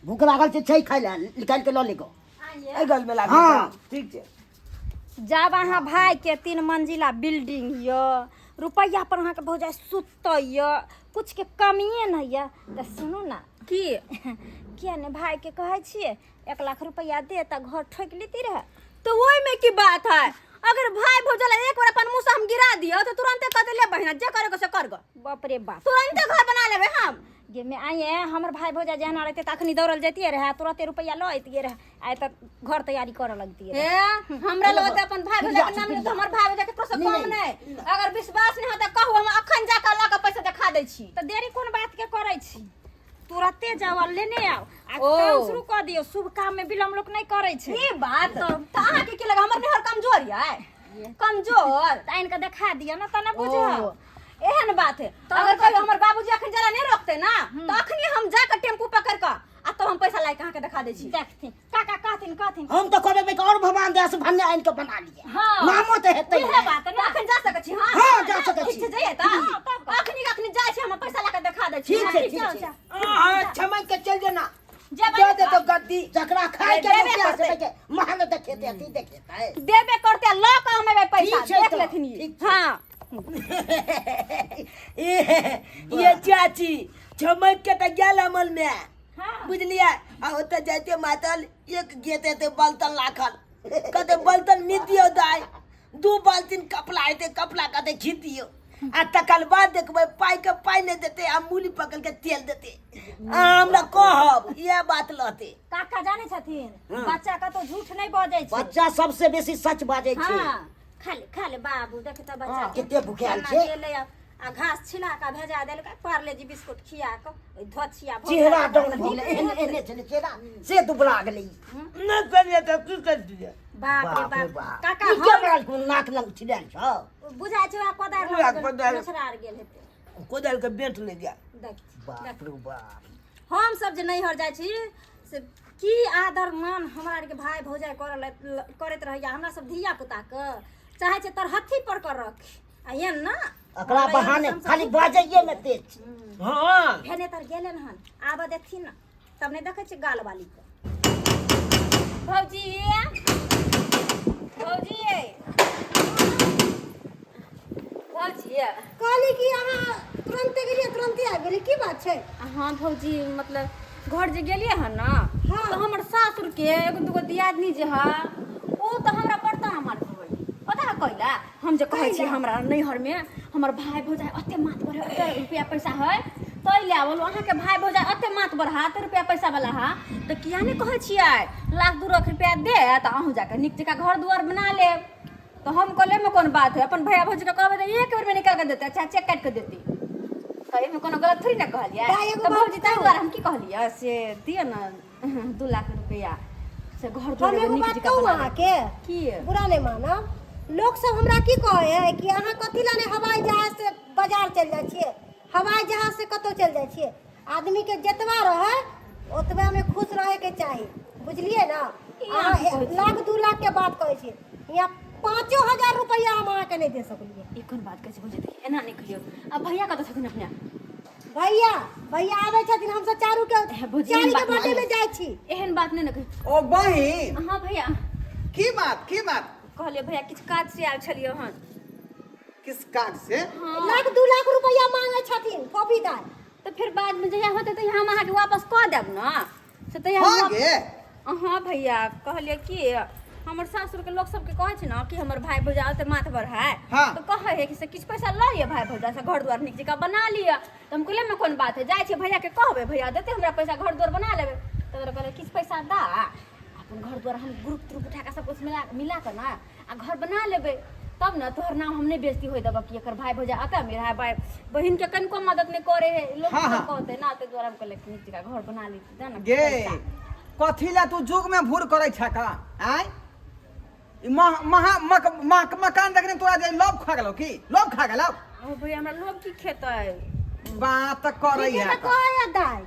भूख लागल छै, छै खाय लए, निकालि के लऽ ले गो। एहि गलमे लागल हाँ। छै। ठीक छै। जब अहाँ भाई के 3 मंजिला बिल्डिंग यऽ, रुपैआ पर अहाँके भौजाई सुतै यऽ, कुछ के कमिए नहीं यऽ, तऽ सुनू ना की किया ने भाई के कहै छियै 1 लाख रुपैआ दे तऽ घर ठोकि लेती रहे। तो वही में की बात है, अगर भाई भौजाई एक बार अपन मुंह से हम गिरा दियो तो तुरंते कह दे ले बहिना जे करे के से कर गो। बाप रे बाप, तुरंते घर बना लेबे हम। गे में आइए हमर भाई भौजाई जहन रहते तऽ अखनी दौड़ल जैतियै रहे, तुरंते रुपैआ लऽ अइतियै रहे, आइ तऽ घर तैयारी करऽ लगतियै रहे। ए हमरा लग अपन भाई भौजाई के नाम ले तो हमर भाई भौजाई के से कम नहीं। अगर विश्वास नहीं हो त कहू, हम अखन जाके लऽ के पैसा देखा दै छी। तऽ देरी कोन बात के करै छी, तुरते जाओ आ लेने आओ आ ओ। काम शुरू कऽ दियौ। शुभ काम में विलम्ब लोक नहीं करै छै। ई बात तऽ अहाँ के की लगा हमर नैहर कमजोर यै? कमजोर तऽ आनि कऽ देखा दियौ ने तऽ ने बुझब। ओ, एहन बात है। अगर कहियो हमर बाबूजी अखन जरा नहीं रोकते ना तो अखनी हम जाके टेम्पू पकड़ के आ तब हम पैसा लाके अहाँ के देखा दै छी। देखथिन काका कहथिन कहथिन हम तऽ कहबै कि और भगवान दया से भन्ने आनि के बना लिए। हाँ। नामो तऽ हेतै। इहे बात ने। अखन जा सकै छी? हाँ हाँ, जा सकै ठीक छी। छै, जइयै तऽ अखनी अखनी जाइ छी, हम पैसा लाके देखा दै छी। ठीक छै, हाँ, ठीक जाउ, छै। जाउ। अहाँ छमकि के चलि जाना, जेबै दऽ देतौ गद्दी। जकरा खाय के देबे रुपया करतै। से के महल देखेतै, अथी देखेतै, देबे करते, लऽ कऽ हम एबै पैसा ठीक छै देख तऽ, लेथिन ई। ठीक छै। हाँ ये चाची छमकि के तऽ गेल अमल में, बुझलियै? आ ओतऽ जाइते मातल एक गेत हेतै बलतन राखल, कहतै बलतन मीत दियौ दाइ, 2 बाल्टीन कपड़ा हेतै, कपड़ा कहतै खींच दियौ। आ तकर बाद देखबै पाइ के पाइ नहि देतै आ मूली पकड़ के तेल देतै। आ हमरा कहब इएह बात लहतै। काका जानै छथिन बच्चा कतौ झूठ नहीं बजै छै। बच्चा सबसे बेसी सच बाजै छै। हाँ, खा ले, खा ले बाबू, देख तऽ बच्चा हाँ, के कते भुखायल केना छै। गेलै आ आ घास छिला कऽ भेजा देलकै, पार्ले जी बिस्कुट खिया कऽ ओहि धोछिया भऽ चेहरा गेलै। डाउन भऽ गेलै, एहन एहने छलै चेहरा से दुबला गेलै। नहि करियै तऽ की करतियै? बाप रे बाप रे बाप। बाप। काका ई के हम बड़ा नाक लग छिड़ायल छौ? बुझाइ छै ओकरा कोदारि ओकरा लग कोदारि- लछरार गेल हेतै। कोदारि के बेंट ले जा। देख बाप रे बाप। हम सब जे नैहर जाइ छी से की आदर मान हमरा आरके भाई भौजाई करैत रहैया। हमरा सब धिया पुता के चाहै छै तरहत्थी पर कर रखी आ एहन ना एकरा बहाने खाली बाजैये में तेज छै। हाँ भेने तर गेलन हन, आबऽ देथिन ना तब नहि देखै छियै गाल वाली के। भौजी भौजी भौजी कहली कि अहाँ तुरन्ते गेलियै तुरन्ते आबि गेलियै, की बात छै? हाँ भौजी, मतलब घर जे गेलियै हन ना हाँ। तऽ हमर सासुर के एगो दूगो दियादनी जे है ओ तऽ हमरा बड़ ताना मारैत रहै। पता है कैला? हम जे कहै छी हमरा नैहर में हमर भाई भौजाई ओते मात बढ़े, ओते रुपया पैसा है, तै लए बोलू अहाँके भाई भौजाई ओते मात बढ़ा, ओते रुपया पैसा वाला है, तऽ किया नहि कहै छियै लाख 2 लाख रुपया दे तऽ अहूँ जाके नीक जकाँ घर दुआर बना लेब। तऽ हम कहलियै एहिमे कोन बात है, अपन भैया भौजीके कहबै तऽ एक बेरमे निकालि कऽ देतै, चाहे चेक काटि कऽ देतै, तऽ एहिमे कोनो गलत थोड़ी ने कहलियै। दाइ, एगो तऽ बात भौजी ताहि दुआरे हम की कहलियै से दिअ ने 2 लाख रुपया से घर दुआर हम एगो नीक बात जकाँ कहू बना लेब। अहाँके? की? बुरा नहि मानब, लोक सब हमरा की कहै है कि अहाँ कथी लए नहि हवाई जहाज से बाजार चलि जाइ छियै, हवाई जहाज से कतहु चलि जाइ छियै। आदमी के जतबा रहै ओतबा में खुश रहे के चाही, बुझलियै ना? अहाँ लाख 2 लाख के बात कहै छियै, यहाँ 5,000 रुपैआ हम अहाँके नहि दे सकलियै। ई कोन बात कहै छै भौजी? एना नहि कहियौ। आ भैया कतऽ छथिन अपने? भैया भैया आबै छथिन, हमसब चारू के हे भौजी, चारि एहन के बात बाटे नहि। में जाइ छी। एहन बात नहि ने कहियौ। ओ बहिन। हाँ भैया। की बात, की बात? कहलियै भैया किछु काज से आयल छलियै हन। किस काज से? हाँ। लाख 2 लाख रुपैआ मांगे छथिन फोफी दाइ। तऽ फेर बाद में जहिया होतै तहिया हम अहाँके वापस कऽ देब ने, से तहिया हाँ हम गे। हाँ भैया, कहलियै कि हमर सासुर के लोक सबके कहै छै ने कि हमर भाई भौजाई ओते माथ पर है, हाँ। तऽ कहै है कि से किछु पैसा लऽ लिअ भाई भौजाई से घर दुआर नीक जकाँ बना लिअ। तऽ हम कहलियै एहिमे कोन बात है, जाइ छियै भैया के कहबै, भैया देतै हमरा पैसा, घर दुआर बना लेबै। तऽ ओकरा कहलियै किछु पैसा दा, अपन घर दुआर हम ग्रुप त्रुप उठा कऽ सब कुछ मिला मिला कऽ ने आ घर बना लेबै। तब न तोहर नाम हम नहीं बेइज्जती होय देबऽ कि एकर भाई भौजाई अते अमीर है, भाई बहिन के कनिको मदद नहीं करे है लोग हाँ, सब हाँ। कहते ना, ते द्वारा हम कहले कि नीक जगह घर बना ली दे ना गे पैसा। कथी ला तू जुग में भूर करै छ का आय? ई मह महा मक मक मकान देखने तोरा जे लोभ खा गेलौ की? लोभ खा गेलौ? ओ भैया, हमरा लोभ की खेतै? बात करै ठीके है तऽ कहै दाइ।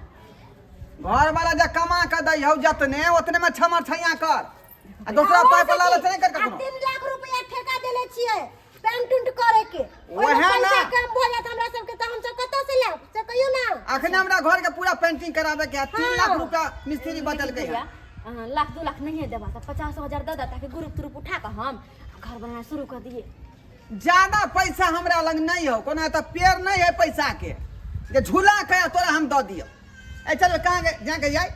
घर वाला जे कमा के दै हौ जतने ओतने में छमर छैया कर आ दोसरा पाइ पर लालच नहि कर आ कखनो। 3 लाख रुपया ठेका देले छियै पेंट उंट करे के, ओहिमे ओएह ना। पैसा कम भऽ जायत हमरा सबके तऽ हमसब कतऽ से लायब, से कहियौ ना। अखने हमरा घर के पूरा पेंटिंग कराबे के है, 3 हाँ। लाख रुपया मिस्त्री बदलकै है। भैया, लाख 2 लाख नहीं देबा तऽ 50,000 दऽ दे ताकि ग्रुप त्रुप उठा कऽ हम घर बनाना शुरू कर दिए। ज्यादा पैसा हमरा लग नहीं हो, कोना तऽ पेड़ नहीं है पैसा के जे झूला के तोरा हम दऽ दियौ। ए चल, कहाँ जाके जाय,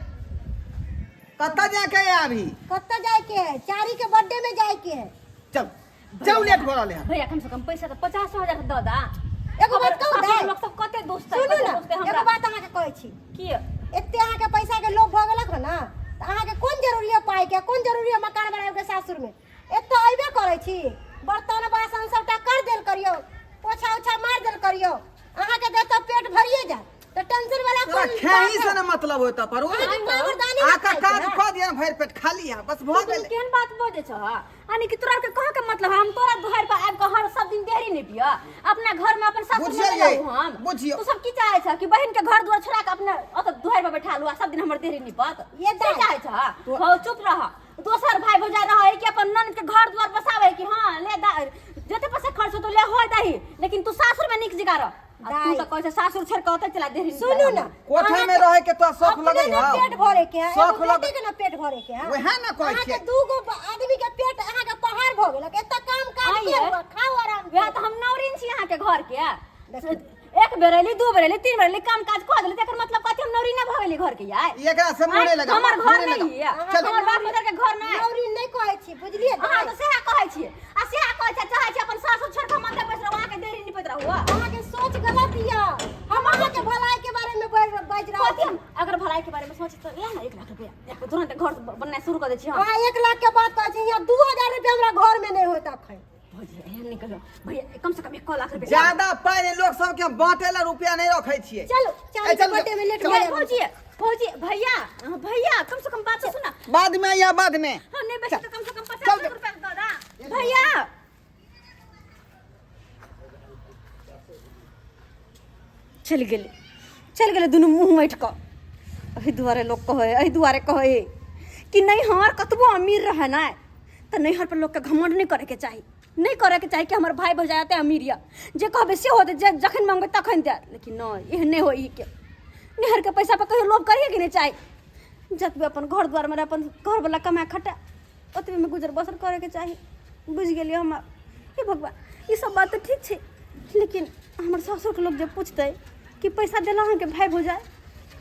कतऽ जाके है अभी? कतऽ जाय के है? चारी के बर्थडे में जाय के है। चल चल, लेट भऽ रहलै हन। भैया, कम से कम पैसा तऽ 50,000 दऽ दा। एगो बात कहू दाइ? लोग सब कते दोस्त है, सुनू कते ना, दोस्त है एगो हमरा। बात अहाँके कहै छी। की? एते अहाँके पैसा के लोभ भऽ गेलक हन ना, तऽ अहाँके कोन जरूरी है पाइ के, कोन जरूरी है मकान बनाबे के सासुर में? एतऽ अयबे करै छी, बर्तन बासन सबटा कर देल करियौ, पोछा उछा मारि देल करियौ, अहाँके तऽ एतऽ पेट भरिए जायत, तऽ टेंशन वाला तोरा कोन खेही बात से है? न मतलब होता पर अहाँके बाबरदानी ने आका खाइ के काज है। कऽ दिया, भरि पेट खाली है, बस भऽ तू गेलै। केहन बात बजै छह? यानी कि तोरा के कह के मतलब हम तोरा दुहार पर आबि के हर सब दिन देहरी नहीं पिय, अपना घर में अपन सासुर में बुझियै नहीं रहू हम। बुझियौ। तू सब की चाहे छह कि बहिन के घर द्वार छोड़ा के अपना ओतऽ दुहार पर बैठा लू आ सब दिन हमर देहरी निपत? ये से दाइ। चाहे छह? हौ, चुप रह। दोसर भाई भौजाई रहे कि अपन ननद के घर द्वार बसावे कि हाँ ले दा, जते पैसा खर्च होतो ले होय दही, लेकिन तू सासुर में नीक जगह रह। आ तू दाइ। तऽ कहै छह सासुर छोड़ के ओतऽ चला देहरी निपै सुनू ना, कोठा में रहे के तोरा शौख अपने लगै ने हौ? पेट भरे के है, शौख एगो लग- बेटी के ना पेट भरे के है। वएह ना कहै अहाँके छियै। दू गो आदमी के पेट अहाँके पहाड़ भऽ गेलक, एतऽ काम काज आइये। करू आ खाउ आराम से। वएह तऽ हम नौरिन छी अहाँके घर के। एक बेर एली, 2 बेर एली, 3 बेर एली, काम काज कऽ देली, तकर मतलब कथी? हम नौरिन भऽ गेली घर के यार? एकरा से मुँह नहि लगाउ, हमर मुँह घर नहि नहीं लगाउ। ये, चल। हमर बाप मदर के घर नहीं। नौरी नहि कहै छी, बुझलियै अहाँ दाइ? तऽ सएह कहै छियै आ सएह कहै छियै, चाहै छी अपन सासुर छोड़ि कऽ हम ओतऽ बैस रहू, अहाँके देरी निपैत रहू। अहाँके सोच गलत यऽ, हम अहाँके भलाई के बारे में बाजि रहल कथी छी। हम अगर भलाई के बारे में सोची तऽ ले ना 1 लाख रुपया, एक तुरंत घर बननाइ शुरू कऽ दै छी हम। अहाँ 1 लाख के बात कहै छी, यहाँ 2000 रुपया हमरा घर में नहि होत अखन। भौजी, एहन नहि कहियौ भैया, कम से कम 1 लाख रुपया। ज्यादा पाइ नहि, लोक सबके बाँटे ला रुपया नहि रखै छियै। चलू, चारी ए, के चलू, बर्थडे में लेट चलू। भऽ जायब। भौजी, भौजी, भैया, भैया, कम से कम बात तो सुना। बाद में या बाद में। हाँ, नहीं बेसी तो कम से कम 50 चल। लाख रुपया दऽ दा भैया। चलि गेलै, चलि गेलै दुनू मुँह ऐठ कऽ। एहि दुआरे लोक कहै, एहि दुआरे कहै कि नैहर कतबो अमीर रहै ने तऽ नैहर पर लोकके घमंड नहि करैके चाही, नहि करैके चाही कि हमर भाय भौजाइ एते अमीर यऽ, जे कहबै से होतै, जे जखन माँगबै तखन देत। लेकिन नहि, एहन नहि होइ के नैहरके पैसा पर कहियो लोभ करैके नहि चाही। जतबे अपन घर दुआरमे रहै, अपन घरवला कमाए खटाए, ओतबेमे गुजर बसर करैके चाही। बुझि गेलियै हम। हे भगवान, ई सब बात तऽ ठीक छै, लेकिन हमर सासुरके लोक जे पूछतै कि पैसा देलहुँ अहाँके भाय भौजाइ,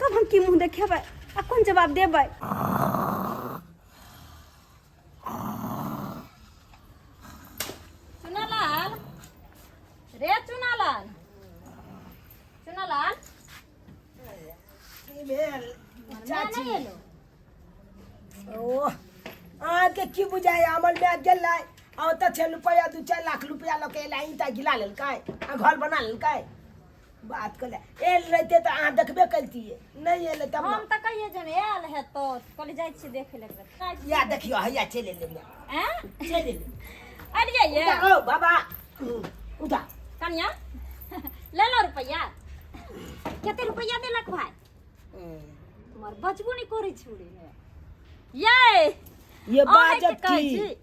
तब हम की मुँह देखेबै आ कोन जवाब देबै? चुनालाल रे, चुनालाल, चुनालाल। की भेल चाची? नहि एलो। ओ अहाँके की बुझाइ, अमल में गेलै आ ओतऽ छै रुपैआ, 2-4 लाख रुपैआ लऽ के एलै, ईंटा गिला लेलकै आ घर बना लेलकै। बात कर एल रहिते तऽ अहाँ देखबे करितियै, नहि एलै तब हम तऽ कहियै जे आयल हेतौ, कहली जाइ छियै देखै लए। या देखियौ, हैया चलि एलै माय। आँय? चलि एलै। अलियै ये। उठा, ओ बाबा उठा। कनिया, ले लो रुपैआ। कते रुपैआ देलक भाई? हमर बचबो नहि करै छुरी ये। ये अहाँके बाजत कहै की छी।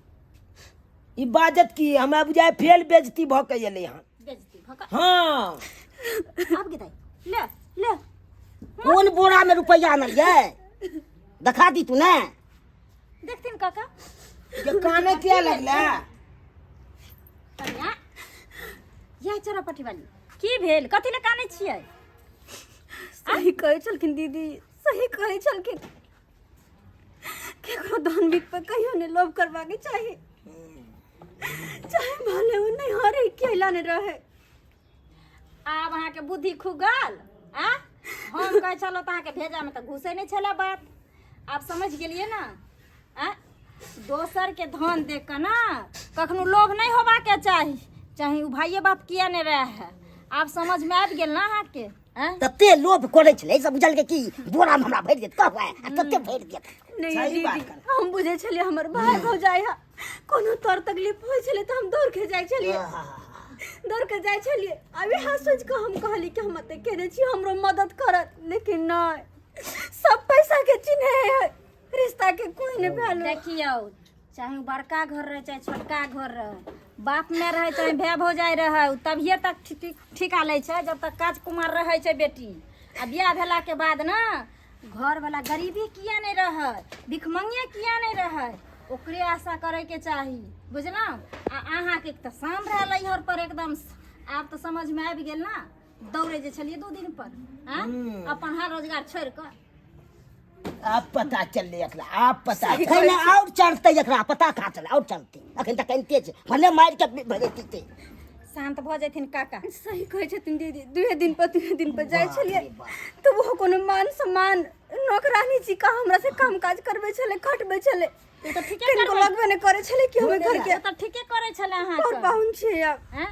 ई बाजत की, हमरा बुझाय फेल बेजती भऽ के एलै हन। बेइज्जती भऽ कऽ? हाँ। आब के दाइ, ले ले। कोन बोरा में रुपैआ आनलियै, देखा दी तू ने। देखथिन काका। ये काने किया लगलै? कनिया, यह चोरापट्टी वाली, की भेल? कथी ले कानै छियै? सही कहै छलखिन दीदी, सही कहै छलखिन, केकरो धन बिक पर कहियो नहि लोभ करबाके चाही, चाहे भले ओ नैहरे केला नहि रहे। आब अहाँके बुद्धि खुगल आ? हम कहै छलहुँ तऽ अहाँके भेजामे तऽ घुसै नहि छलै बात। आब समझ गेलियै ने? आ दोसर के धन देख के ना कखनो लोभ नहीं होबा के चाही, चाहे उ भाइये बाप किया नहीं रहे है। आब समझ में आबि गेल ना अहाँके? आँय? तते लोभ करै छलै सब बुझल के कि बोरा में हमरा भरि देत कहबै आ तते भरि देत। नहीं सही दीदी, बात कर। हम बुझै छलियै हमर भाय भौजाइ है, कोनो तर तकलीफ होइ छलै तऽ हम दौड़ के जाइ छलियै, दौड़ के जाइ छलियै। आब इएह सोचि कऽ हम कहली कि हम एते केने छी, हमरो मदद करत, लेकिन नहि, सब पैसा के चिन्है है, रिश्ता के कोई नहि वैल्यू। देखियौ, चाहे उ बड़का घर रहे चाहे छोटका घर रहे, बाप में रहे चाहे भाय भौजाइ रहे, उ तभिए तक ठीका लै छै जब तक काज कुमार रहै छै बेटी। आ बियाह भेला के बाद ना घर वाला गरीबी किया नहीं रहे, भिखमंगे किया नहीं रहे, ओकरे आशा करे के चाही, बुझलहुँ? आ अहाँके तऽ शाम रहल हर पर एकदम। आब तऽ समझ में आबि गेल ना, दौड़े जे छलियै 2 दिन पर आँय, अपन हर रोजगार छोड़ि कऽ। आब पता चललै एकरा, आब पता चललै और चढ़तै एकरा, पता कहाँ चललै, और चढ़तै। अखन तक कनिते छै, भले मारि के भजेतै। शान्त भऽ जेथिन काका। सही कहै छथिन दीदी, 2 दिन पर 2 दिन पर जाइ छलियै तऽ ओहो कोनो मान सम्मान नौकरानी छी का हमरा से काम काज करबै छलै, खटबै छलै, ओ तऽ ठीके कनिको करबै। लगबे नहि करै छलै कि हम घर के ओ तऽ ठीके करै छलै अहाँके। पर पाहुन छियै आब। आँय?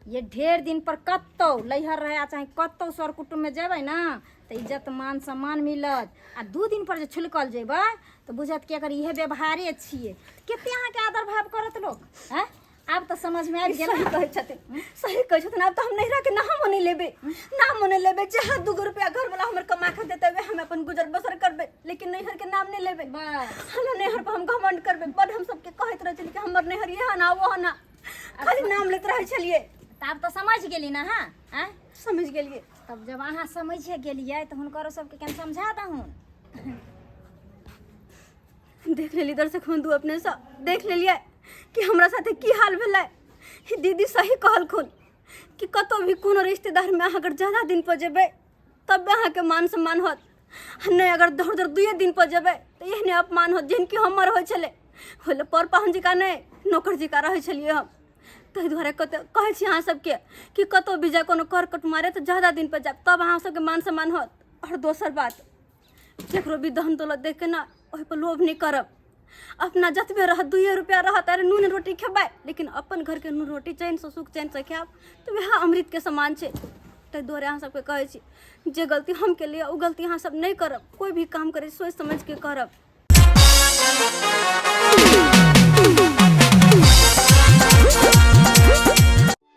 ये ढेर दिन पर कतौ लैहर रहै चाहे कतौ सर कुटुम्ब में जेबै ना तऽ इज्जत मान सम्मान मिलत, आ 2 दिन पर जे छुलकल जेबै तऽ बुझत कि एकर इहे व्यवहारे छियै, कते अहाँके आदर भाव करत लोक। आँय? आब तऽ समझ में आबि गेल। सही कहै छथिन, सही कहै छथिन। आब तऽ हम नैहरा के नामो नहि लेबै, नामो नहि लेबै। जहाँ 2 रुपया घर वाला हमर कमा के देतै वएह हम अपन गुजर बसर करबै, लेकिन नैहर के नाम नहि लेबै। हमरा नैहर पर हम घमंड करबै। बड हम सबके कहैत रहै छलियै कि हमर नैहर इएह ना ओ ना, खाली नाम लैत रहै छलियै। तऽ आब तऽ समझ गेली ना अहाँ? आँय? समझ गेलियै। तब जब अहाँ समझिए गेलियै तऽ हुनकरो सबके कनि समझा दहुन। देख लेली दर्शक बंधु, अपने सब देख लेलियै कि हमरा साथे की हाल भेलै। दीदी सही कहलखुन कि कतौ भी कोनो रिश्तेदार में अहाँ अगर ज्यादा दिन पर जेबै तब अहाँके मान सम्मान होत, नहि अगर दौड़ दौड़ 2 दिन पर जेबै तऽ एहने अपमान होत जेहन कि हमर होइ छलै। होले पर पाहुन जकाँ नहि, नौकर जकाँ रहै छलियै हम। ताहि दुआरे कतौ कहै छी अहाँ सबके कि कतौ भी जाय कोनो कर कुटुम्ब तऽ ज्यादा दिन पर जायब तब अहाँ सबके मान सम्मान होत। आओर दोसर बात, केकरो भी धन दौलत देख के ना ओहि पर लोभ नहि करब। अपना जतबे रहत 2 रुपया रहत, अरे नून रोटी खेबै, लेकिन अपन घरके नून रोटी चैनसँ सुख चैनसँ खायब तऽ वएह अमृतके समान छै। ताहि दुआरे अहाँ सबके कहै छी जे गलती हम केलियै ओ गलती अहाँ सब नहि करब। कोइ भी काम करै सोचि समझिके करब।